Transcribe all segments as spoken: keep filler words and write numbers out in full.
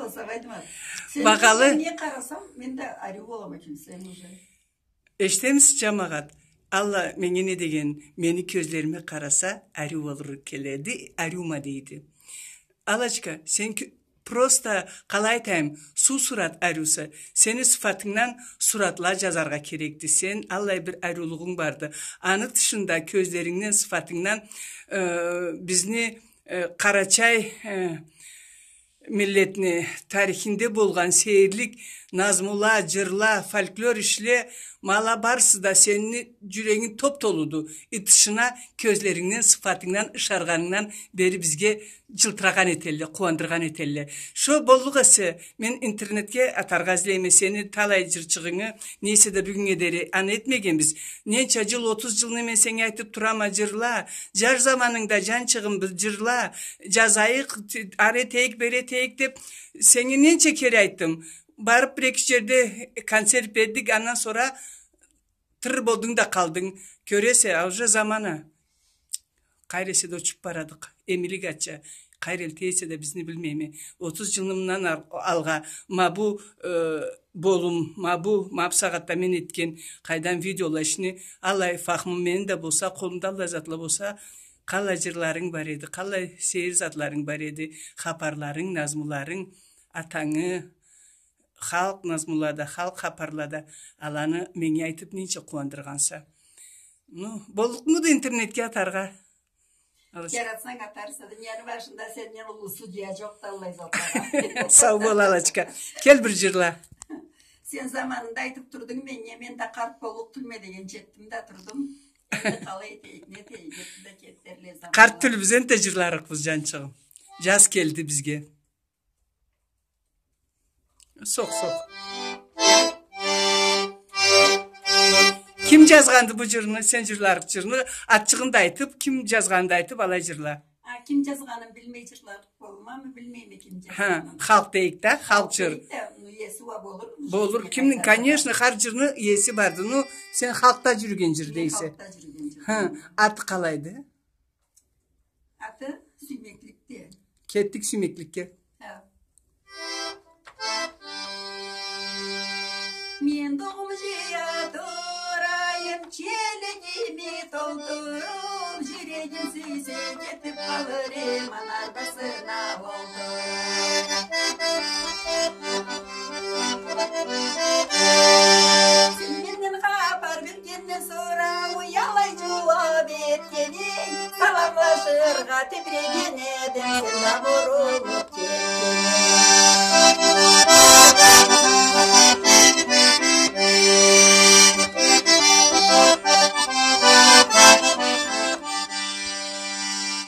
Сен Багъалы. Мен не къарасам, мен да ариу болама, кюлсем уже. Эшитемисиз, джамагъат? Алла меннге не деген, мени кёзлериме къараса, ариу болур келеди, ариума дейди. Аллочка, сен кё-, просто, къалай айтайым, суу сурат ариуса, сени сыфатынгдан суратла джазаргъа керекди. Сен аллай бир ариулугъунг барды. Аны тышында кёзлерингден, сыфатынгдан, э, бизни, э, къарачай, э, миллетни тарихинде болгъан сейирлик назмула, джырла, фольклор ишле, ма ала барысы да сени джюрегинг топ-толуду. И тышына кёзлерингден, сыфатынгдан, ышаргъанынгдан бери бизге джылтырагъан этелле, къууандыргъан этелле. Шо боллукъ эсе, мен интернетге атаргъа излейме сени талай джырчыгъынгы, не эсе да бюгюннге дери аны этмегенбиз. Ненча джыл, отуз джылны мен сеннге айтып турама, джырла, джаш заманынгда, джанчыгъым, бир джырла, джазайыкъ, т-, ары этейик, бери этейик деп, сеннге ненча кере айтдым. Барып бир-эки джерде концерт бердик, андан сора тыр болдунг да къалдынг. Кёресе, а уже замана. Къайры эсе да учуп барадыкъ. Эмилик ача. Къайры элде эсе да бизни билмейме. Отуз джылны мындан ар-, алгъа ма бу, э, болум, ма бу, ма бу сагъатда мен этген, къайдам, видеола ишни, аллай фахмым мени да болса, къолумда аллай затла болса, къаллай джырларынг бар эди, къаллай сейир затларынг бар эди, хапарларынг, назмуларынг, атангы, халкъ назмулада, халкъ хапарлада, аланы меннге айтып ненча къууандыргъанса. Ну, боллукъмуду интернетге атаргъа? Аллочка. Джаратсанг атарса, дунияны башында сенден уллу судья джокъду аллай затлагъа. Сау бол, Аллочка. Кел бир джырла. Сен заманында айтып турдунг меннге, мен да къарт боллукъ тюлме дегенча этдим да турдум. Энди къалай этейик, не этейик, этди да кетдиле заманла. Къарт тюлбюз, энтда джырларыкъбыз, джанчыгъым. Джаз келди бизге. Сокъ, сокъ. Ким джазгъанды бу джырны, сен джырларыкъ джырны, атчыгъын да айтып, ким джазгъанын да айтып, алай джырла. А, ким джазгъанын билмей джырларыкъ болмамы, билмейме ким джазгъанын. Ха, халкъ дейик да, халкъ джыр. Халкъ дейик да, ну, иеси уа болур. Болур, кимни, конечно, хар джырны иеси барды. Ну, сен халкъда джюрюген джыр дейсе. Мен халкъда джюрюген джыр. Ха, аты къалайды? Аты Сюймекликди. Кетдик Сюймекликге. Хы. Мен догъум жыя турайым, челигими толтуруп, жюрегим сюйсе, кетип къалыр эм анар басына олтуруп. Сен менден хапар бергенинг сора, уялай жууап этгенинг, саламлашыргъа тебреген эдим, сен да бурулуп кетдинг.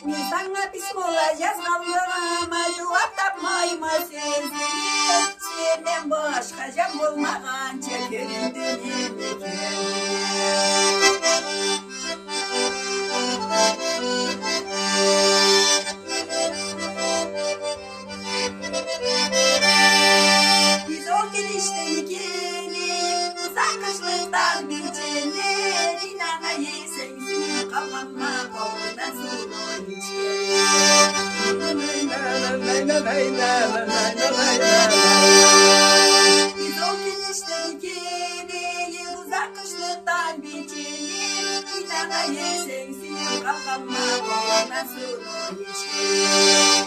Мен санга письмола жазгъанлыгъыма жууап тапмайма сёзюнге. Сенден башха жан болмагъанча кёрюндю мени кёлюмге. Биз ол келишди экеулей, узакъ къышлыкъдан бир дженнет, ийнана эсенг, сюйюп къалгъанма къолундан сууну ичгенлей. Биз ол келишди экеулей, узакъ къышлыкъдан бир дженнет, ийнана эсенг, сюйюп къалгъанма къолундан сууну ичгенлей.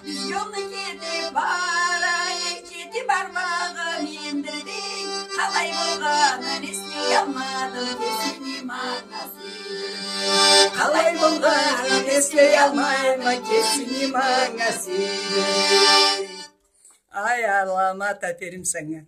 Биз ёлну кетип барайыкъ, кетип бармагъым эндирди. Къалай болгъанын эслеялмадым, кесини манга сыйдырды. Къалай болгъанын эслеялмайма, кесини манга сыйдырды. Ай, Аллама, таперим санга.